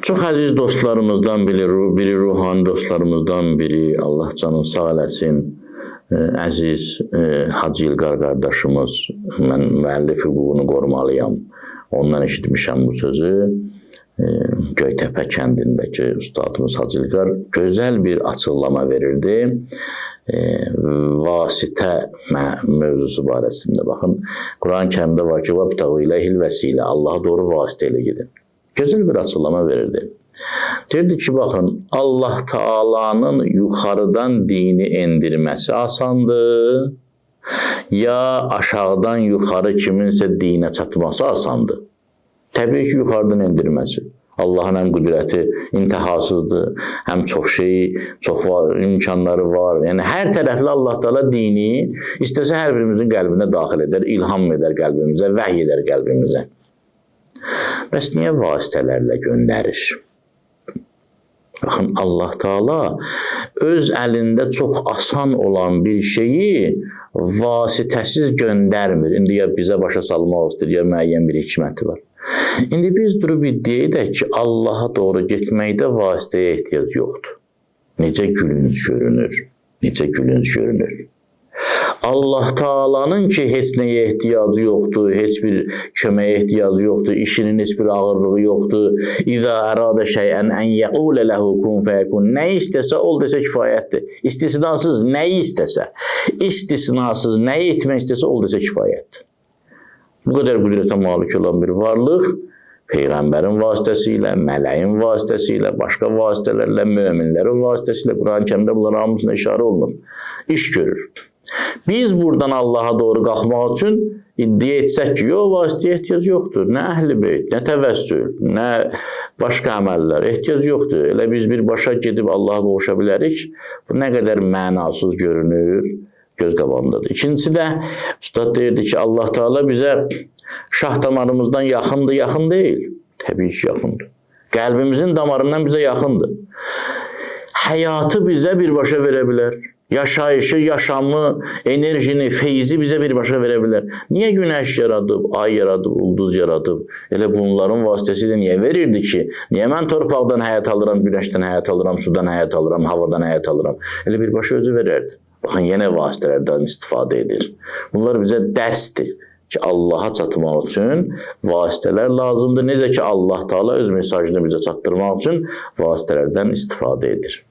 Çox əziz dostlarımızdan biri, biri ruhani dostlarımızdan biri, Allah canını sağ eləsin, əziz Hacı İlqar qardaşımız, mən müəllif hüququnu qorumalıyam. Ondan eşitmişəm bu sözü. Göytəpə kəndindəki ustadımız Hacı İlqar gözəl bir açıqlama verirdi. Vasitə mövzusu barəsində. Baxın, Quran-ı Kərimdə var ki, "Vəbtəğu iləyhil vəsilə", Allaha doğru vasitə ilə gedin. Gözəl bir açıqlama verirdi. Deyirdi ki, baxın, Allah Taala'nın yuxarıdan dini endirməsi asandır, ya aşağıdan yuxarı kiminsə dinə çatması asandır. Təbii ki, yuxarıdan endirməsi. Allahın həm qüdrəti intihasızdır, həm çox şeyi, çox var, imkanları var. Yəni hər tərəfli Allah Taala dini istəsə hər birimizin qəlbinə daxil edər, ilham edər qəlbimizə, vəhy edər qəlbimizə. Bəs niyə vasitələrlə göndərir? Baxın, Allah Taala öz əlində çox asan olan bir şeyi vasitəsiz göndərmir. İndi ya bizə başa salmaq istəyir, ya müəyyən bir hikməti var. İndi biz durub iddia edək ki, Allaha doğru getməkdə vasitəyə ehtiyac yoxdur. Necə gülünc görünür? Necə gülünc görünür? Allah Taala'nın ki heç nəyə ehtiyacı yoxdur, heç bir köməyə ehtiyacı yoxdur, işinin heç bir ağırlığı yoxdur. İza ərada şeyən ən yəqulə lehu kun fəyəkun. Nə istəsə ol desə kifayətdir. İstisnasız nəyi istəsə, istisnasız nəyi etmək istəsə ol desə kifayətdir. Bu qədər qüdrətə malik olan bir varlıq peyğəmbərin vasitəsilə, mələyin vasitəsilə, başqa vasitələrlə, möminlərin vasitəsilə Quran-ı Kərimdə bunların hamısına işarə olunub. İş görür. Biz buradan Allaha doğru qalxmaq üçün iddia etsək ki, yox, vasitəyə ehtiyac yoxdur. Nə əhl-i beyt, nə təvəssül, nə başqa əməllər, ehtiyac yoxdur. Elə biz birbaşa gedib Allaha qovuşa bilərik. Bu nə qədər mənasız görünür, göz qabağındadır. İkincisi də ustad deyirdi ki, Allah Teala bizə şah damarımızdan yaxındır, yaxın deyil. Təbii ki, yaxındır. Qəlbimizin damarından bizə yaxındır. Həyatı bizə birbaşa verə bilər. Yaşayışı, yaşamı, enerjini, feyzi bizə birbaşa verə bilər. Niyə günəş yaradıb, ay yaradıb, ulduz yaradıb? Elə bunların vasitəsilə niyə verirdi ki? Niyə mən torpaqdan həyat alıram, günəşdən həyat alıram, sudan həyat alıram, havadan həyat alıram? Elə birbaşa özü verərdi. Baxın, yenə vasitələrdən istifadə edir. Bunlar bizə dərsdir ki, Allaha çatmaq üçün vasitələr lazımdır. Necə ki, Allah Taala öz mesajını bizə çatdırmaq üçün vasitələrdən istifadə edir.